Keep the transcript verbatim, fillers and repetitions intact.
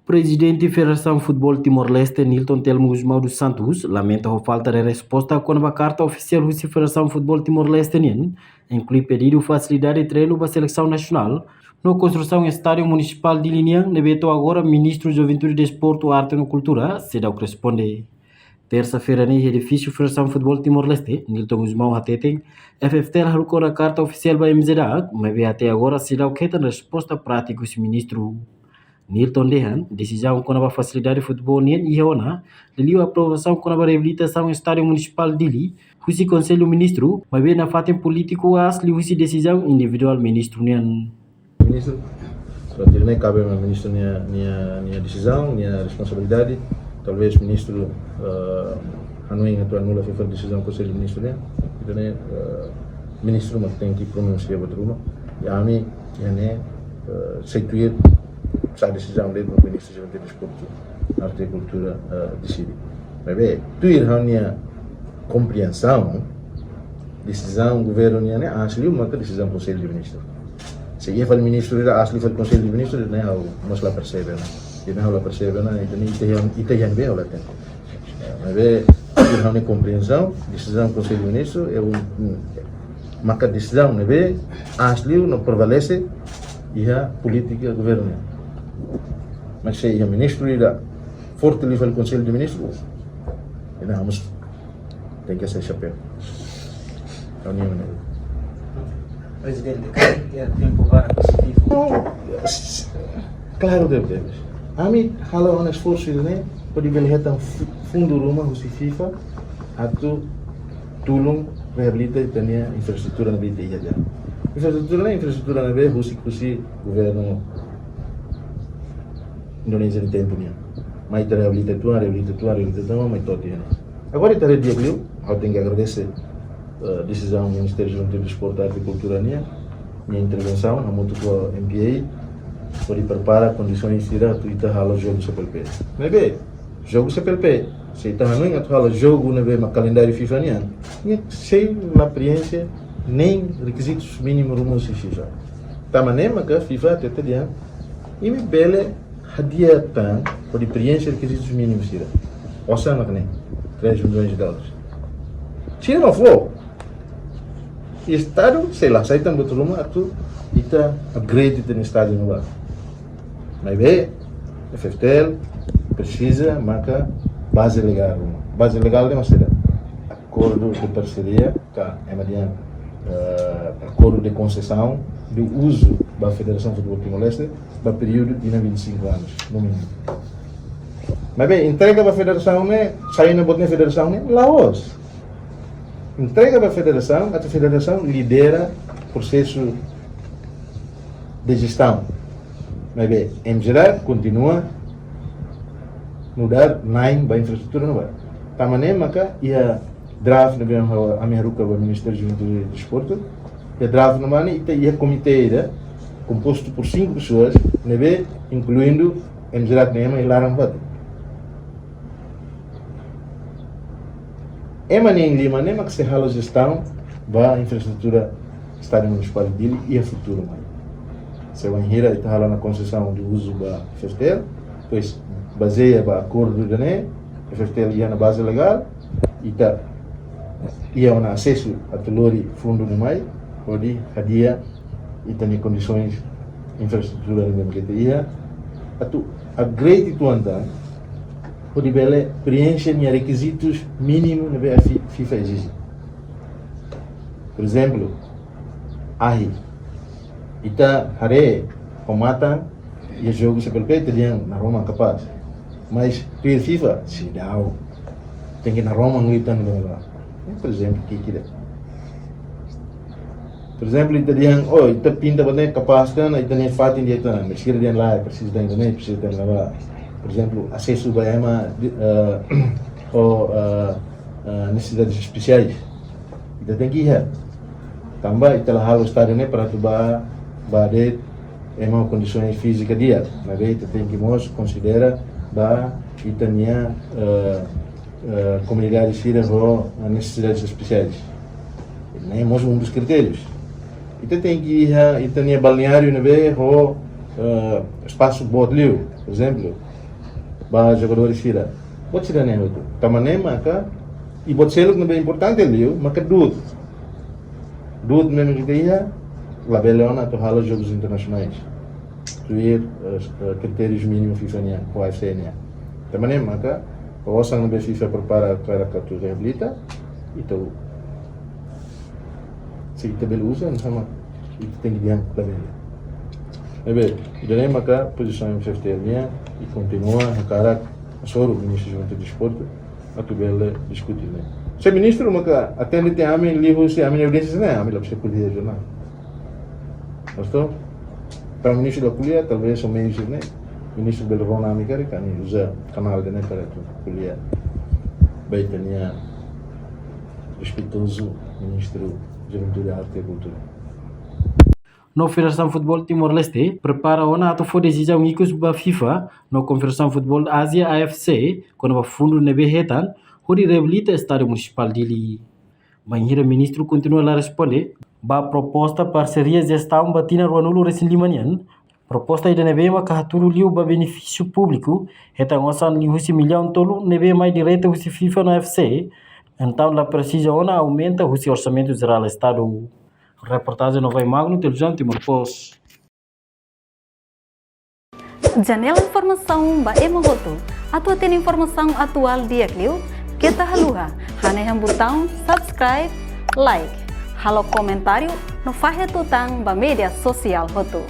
Prezidente Federasaun Futeból Timor-Leste, Nilton Telmo Gusmão dos Santos, lamenta ho falta de resposta kona-ba karta ofisiál husi Federasaun Futeból Timor-Leste nian, inklui pedidu fasilidade treinu ba selesaun nasionál no konstrusaun Estádiu Munisipál Dili nian, ne'ebé to'o agora Ministru Juventude, Desportu, Arte no Kultura seidauk responde. Tersa-feira ne'e, iha edifísiu Federasaun Futeból Timor-Leste, Nilton Gusmão hateten, F F T L haruka ona karta ofisiál ba M J D A C, maibé até agora seidauk hetan resposta prátika husi ministru. Nilton dehan, desizaun kona-ba fasilidade futeból nian iha ona, liuliu aprovasaun kona-ba reabilitasaun Estádiu Munisipál Dili husi Konsellu Ministru, maibé nafatin polítiku aas liu husi desizaun individuál ministru nian. Ministru, sira hatene kabe mak ministru nia, nia, nia desizaun, nia responsabilidade. Talvés ministru, eh, hanoin atu anula fali desizaun Konsellu Ministru nian. Entaun, eh, ministru mak tenke pronunsia buat ruma. I ami, iha ne'e, eh, sei tuir sá desizaun de'it mak Ministru Juventude, Desportu, Arte e Kultura, eh, deside. Maibé, tuir ha'u-nia kompriensaun, desizaun governu nian ne'e aas liu maka desizaun Konsellu de Ministru. Se iha fali ministru ida aas liu fali Konsellu de Ministru, ida-ne'e ha'u mós la persebe ona. Ida-ne'e ha'u la persebe ona, ida-ne'e ita iha, ita iha ne'ebé ha'u la hatene. Eh, maibé, tuir ha'u-nia kompriensaun, desizaun Konsellu de Ministru, é un, un, maka desizaun ne'ebé aas liu no prevalese iha polítika governu. Mas se iha ministru ida forte liu fali Konsellu de Ministru, entaun ha'u mós tenke hasai xapeu. Ha'u-nia maneira. Prezidente, karik iha tempu barak husi FIFA? Klaru, deve, deve. Ami halo ona esforsu ne'e, hodi bele hetan fu-, fundu ruma husi FIFA, atu tulun reabilita ita-nia infraestrutura ne'ebé ita iha. Infraestrutura ne'e, infraestrutura ne'ebé husik husi governu Indonézia nia tempu nian. Mai ita reabilita uitoan, reabilita uitoan, reabilita uitoan, mai to'o tiha ona. Agora ita haree di'ak liu, ha'u tenke agradese, eh, desizaun Ministériu Juventude, Desportu, Arte e Kultura nian, nia intervensaun, hamutuk ho M P A, hodi prepara kondisoens sira atu ita halo jogu C P L P. Maibé, jogu C P L P, se ita hanoin atu halo jogu ne'ebé mak kalendáriu FIFA nian, nia sei la preenxe nein rekizitus mínimu ruma husi FIFA. Tanba ne'e maka FIFA hatete dehan, imi bele hadi'a tan hodi preenxe rekizitus mínimu sira. Osan mak ne'e, três milhões de dólares. Sira mak fó. Estadu sei la hasai tan buat ruma atu ita upgrade ita-nia estádiu ne'ebá. Maibé, F F T L presiza maka baze legál ruma. Baze legál ne'e mak saida? Akordu de parseria, ka ema dehan, eh, akordu de konsesaun de uzu ba Federasaun Futeból Timor-Leste, ba períodu de vinte e cinco anos, no mínimo. Maibé, entrega ba federasaun ne'e, sai ona buat ne'e federasaun ne'e, la'ós. Entrega ba federasaun, atu federasaun lidera prosesu de jestaun. Maibé, M J D A C kontinua nu'udar na'in ba infraestrutura ne'ebá. Tanba ne'e maka iha draft ne'ebé ami haruka ba Ministériu Juventude e Desportu. Iha draft ne'ebá ne'e ita iha komité ida, kompostu por cinco pessoas, ne'ebé inkluindu M J D A C nia ema iha laran fatin. Ema na'in-lima ne'e mak sei halo jestaun ba infraestrutura Estádiu Munisipál Dili iha futuru mai. Se wainhira ita halo ona konsesaun de uzu ba F F T L, depois bazeia ba akordu ida-ne'e, F F T L iha ona baze legál, ita iha ona asesu atu lori fundu ne'e mai, hodi hadi'a ita-nia kondisoens infraestrutura ne'ebé mak ita iha, atu upgrade uitoan tan, hodi bele preenxe nia rekizitus mínimu ne'ebé a fi-, FIFA ezije. Por ezemplu, ahi. Ita haree ho matan, iha jogu C P L P ita dehan naroman kapás. Mas tuir FIFA, seidauk. Tenke naroman liu tan ne'ebá. Por ezemplu, ki'ik ida. Por ezemplu, ita dehan, oh, ita pinta buat ne'e kapás tan, ita-nia fatin di'ak tan. Mas sira dehan lae, presiza tan ne'e, presiza tan ne'ebá. Por ezemplu, asesu ba ema, eh, ho, eh, eh, nesesidades espesiais. Ita tenke iha. Tanba ita la halo estádiu ne'e para atu ba, ba de'it ema ho kondisoens fízika di'ak. Maibé ita tenke mós konsidera ba ita-nia, eh, eh, komunidade sira ho nesesidades espesiais. Ne'e mós um dos critérios. Ita tenke iha ita-nia balneáriu ne'ebé ho, eh, espasu boot liu, por ezemplu, ba jogadores sira. Buat sira-ne'e hotu. Tanba ne'e maka, i buat seluk ne'ebé importante liu, maka du'ut. Du'ut ne'ebé ita iha, labele ona atu halo jogus internasionais. Tuir, eh, eh, kritérius mínimu FIFA nian, ho AFC nian. Tanba ne'e maka, osan ne'ebé FIFA prepara hakarak atu reabilita, ita, se ita bele uza, entaun ita tenke dehan labele. Ne'ebé, ida-ne'e maka pozisaun M F T L nian, i kontinua hakarak hasoru Ministru Juventude i Desportu atu bele diskute ne'e. Se ministru maka atende tiha ami liuhusi ami-nia audiénsia ne'e, ami la presiza ko'alia jornál. Maibé, para ministru la ko'alia, talvés ho meius ne'e, ministru bele rona ami karik, ami uza kanál ida-ne'e para atu ko'alia. Ba ita-nia respeitozu Ministru Juventude, Arte i Kultura. No Federasaun Futeból Timor-Leste prepara ona atu fó desizaun ikus ba FIFA no Konfederasaun Futeból Ázia, AFC, kona-ba fundu ne'ebé hetan hodi reabilita Estádiu Munisipál Dili. Bainhira ministru kontinua la responde ba proposta parseria jestaun ba tinan ruanulu-resin-lima nian, proposta ida ne'ebé maka hatudu liu ba benefísiu públiku, hetan osan liuhusi millaun tolu ne'ebé mai direta husi FIFA no AFC, entaun la presiza ona aumenta husi Orsamentu Jerál Estadu. Reportajen Novai Magno, Televizaun Timor Post. Janela informasaun ba ema hotu. Atu hatene informasaun atuál di'ak liu, keta haluha hanehan butaun subscribe, like, halo komentáriu no fahe tutan ba média sosiál hotu.